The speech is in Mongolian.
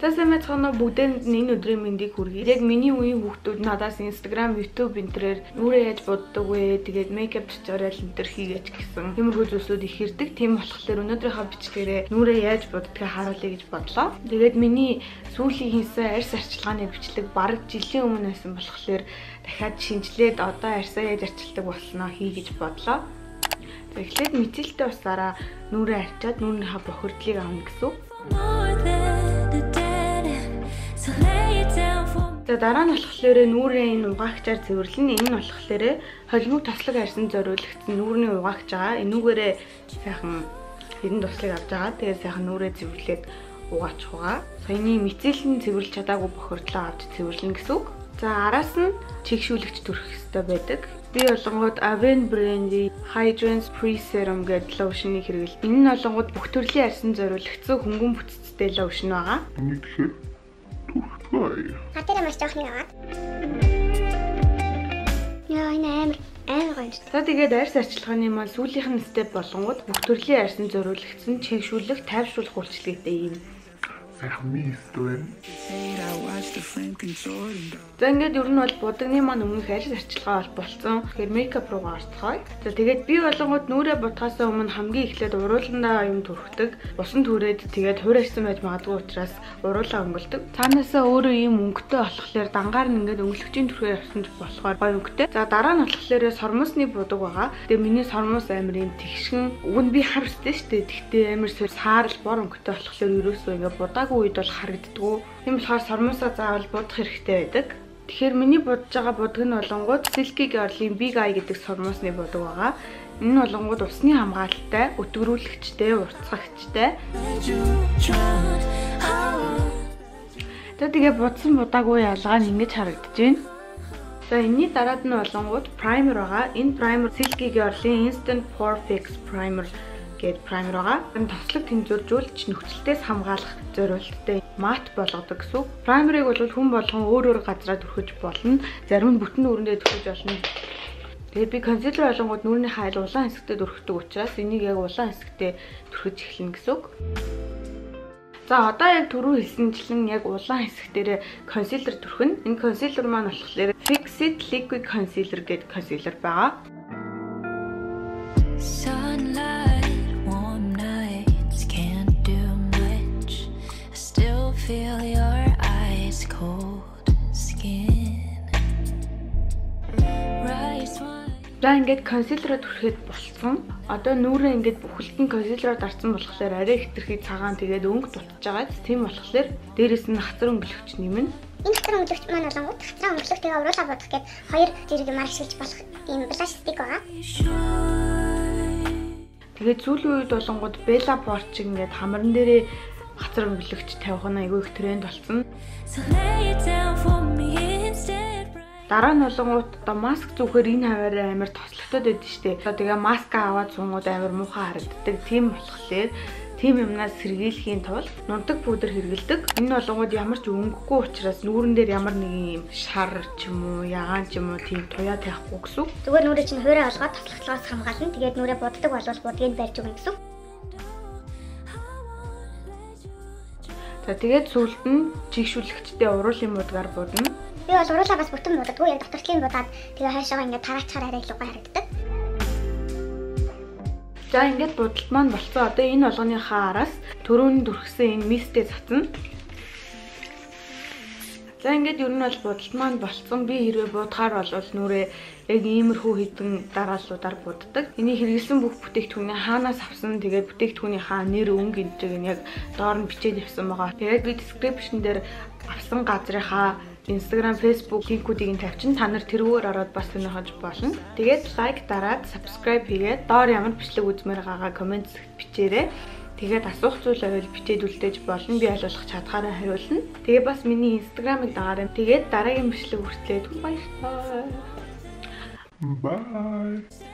За сайн байцгаана уу, бүгдээрэнд нь энэ өдрийн мэндийг хүргэе. Яг миний үеийн хүүхдүүд надаас Instagram, YouTube энтерээр нүрээ яаж буддаг вэ? Тэгээд makeup tutorial энтер хийгээч гэсэн тиймэрхүү зүйлсүүд их ирдэг. Тийм болохоор өнөөдрийнхөө бичлэгээрээ нүрээ яаж буддгийг харуулъя гэж бодлоо. Тэгээд миний сүүлийн хийсэн арьс арчилгааны бичлэг бараг жилийн өмнө байсан болохоор дахиад шинжилээд одоо арьсаа яаж арчилдаг болсноо хий гэж бодлоо. За эхлээд мицелтэй усаараа нүрээ арчаад нүрийнхаа бохирдлыг авна гэсэн үг. За дараа нь болохоор нүүрээ энэ угаагчаар цэвэрлэнэ. Энэ нь болохоор холимог тослог арьсанд зориулагдсан нүүрний угаагч байгаа. Энүүгээрээ сайхан хэдэн туслыг авч байгаа. Тэгээд сайхан нүүрээ цэвэрлээд угаачих байгаа. Саяны мицелэн цэвэрлж чадаагүй бохирдлоо авч цэвэрлэнэ гэсэн үг. За араас нь чигшүүлэгч түрхэх ёстой байдаг. Би болонгууд Avene брендийн Hydrance Pre-Serum гэдэг лошныг хэрэглэдэг. Энэ нь болонгууд бүх төрлийн арьсанд зориулагдсан хөнгөн бүтцтэй лошн байгаа. Энийг тэгэхээр түрхлээ. Гар дээр маш жоох нэг аваад. Яа, энэ амар гоё юм. За тэгээд арьс арчилгааны маань сүүлийнх нь степ болонгууд бүх төрлийн арьсанд зориулагдсан чигшүүлэх, тайвшруулах үйлчилгээтэй юм сайхан мист байна. За ингээд ер нь бол будагны маань өмнөх арьс арчилгаа бол болцсон. Тэгэхээр мейкап руугаа орцгоё. За тэгээд би болонгууд нүрээ будахаасаа өмнө хамгийн эхлээд урууландаа юм түрхдэг. Усан түрээд тэгээд хуурайсан байж магадгүй учраас уруулаа өнгөлдөг. Цаанаасаа өөрөө ийм өнгөтэй болохоор дангаар нь ингээд өнгөлөгчийн түрхээ явсан ч болохоор гоё өнгөтэй. За дараа нь болохоор сормосны будаг байгаа. Тэгээд миний сормос амар ийм тэгшгэн. Уг нь би хар өстэй шүү дээ. Тэгтээ амар саарл бор өнгөтэй болохоор ерөөсөө ингээд будаагүй үед бол харагддаггүй. Тийм болохоор сормуусаа заавал будах хэрэгтэй байдаг. Тэгэхээр миний будж байгаа будаг нь болонгууд Silky Girl-ийн Big Eye гэдэг сормуусны будаг байгаа. Энэ нь болонгууд усны хамгаалалтай, өтгөрүүлэгчтэй, уртсагчтай. За тэгээ будсан будаагүй ялгаа нь ингэж харагдаж байна. За энэний дараад нь болонгууд primer байгаа. Энэ primer Silky Girl-ийн Instant Pore Fix Primer гээд праймер байгаа. Энэ тослог тэнцвэржүүлж нөхцөлтөөс хамгаалах зорилттой мат болгодог гэсэн үг. Праймерыг бол хүн болгон өөр өөр газараа түрхэж болно. Зарим нь бүтэн нүүрэндээ түрхэж болно. Тэгээд би консилер болонгууд нүүрний хайл улаан хэсэгтээ түрхдэг учраас энийг яг улаан хэсэгтээ түрхэж эхэлнэ гэсэн үг. За одоо яг түрүү хэлсэнчлэн яг улаан хэсэг дээрээ консилер түрхэнэ. Энэ консилер маань болохоор Fix It Liquid Concealer гэдэг консилер байгаа. Feel your eyes cold skin. За ингээд консилероо түрхэд болцсон. Одоо нүүрээ ингээд бүхэлд нь консилероо дарсан болохоор арай хэтэрхий цагаан тэгээд өнгө дутж байгаа. Тийм болохоор дээрэс нь хацар өнгөлөгч нэмнэ. Энэ хацар өнгөлөгч маань болонгууд хацар өнгөлөх тэгээ уруулаа будах гээд хоёр зэрэг юмар ашиглаж болох ийм blush stick байгаа. Тэгээд сүүлийн үед болонгууд Bella Poarch ингээд хамран дээрээ хацар өнгөлөгч тавих нь айгүй их тренд болсон. Дараа нь болонгууд одоо маск зүүхээр энэ хаваараа амар тослогтой байдаг штэ. Одоо тэгээ маска аваад суунгууд амар муухай харагддаг. Тийм болохоор тийм юмнаас сэргийлэхийн тулд нунтаг пудр хэрэглэдэг. Энэ болонгууд ямар ч өнгөгүй учраас нүүрэн дээр ямар нэгэн юм шар ч юм уу, ягаан ч юм уу тийм туяа тавихгүй гэсэн үг. Зүгээр нүрээ чинь хуурай олгоод тослогтлоос хамгаална. Тэгээд нүрээ буддаг болвол будгийг барьж өгнө гэсэн үг. За тэгээд сүүлд нь чигшүүлэгчтэй уруулын будгаар будна. Би бол уруулаа бас бүтэн буддаггүй, яг доторчлын будаад тэгээ хойшоогоо ингээд тараачаар арай илүү гоё харагддаг. За ингээд будалт маань болцсон. Одоо энэ болгоныхаа араас түрүүнд түрхсэн энэ мистээ цацна. За ингээд ер нь бол будалт маань болцсон. Би хэрвээ будахаар бол нүрээ яг иймэрхүү хэдэн дарааллуудаар буддаг. Энийг хэрэглэсэн бүх бүтээгдэхүүний хаанаас авсан, тэгээд бүтээгдэхүүнийхаа нэр, өнгө энтриг нь яг доор нь бичээд явсан байгаа. Тэгээд би description дээр авсан газрынхаа Instagram, Facebook линкүүдийг нь тавьчин. Та нар тэрүүгээр ороод бас сонирхож болно. Тэгээд лайк дараад, subscribe хийгээд доор ямар бичлэг үзмээр байгаагаа коммент бичээрэй. Тэгээд асуух зүйл байвал бичээд үлдээж болно. Би аль болох чадхаараа хариулна. Тэгээд бас миний Instagram-ыг дагаарай. Тэгээд дараагийн бичлэг хүртлээ. Баярлалаа. Bye.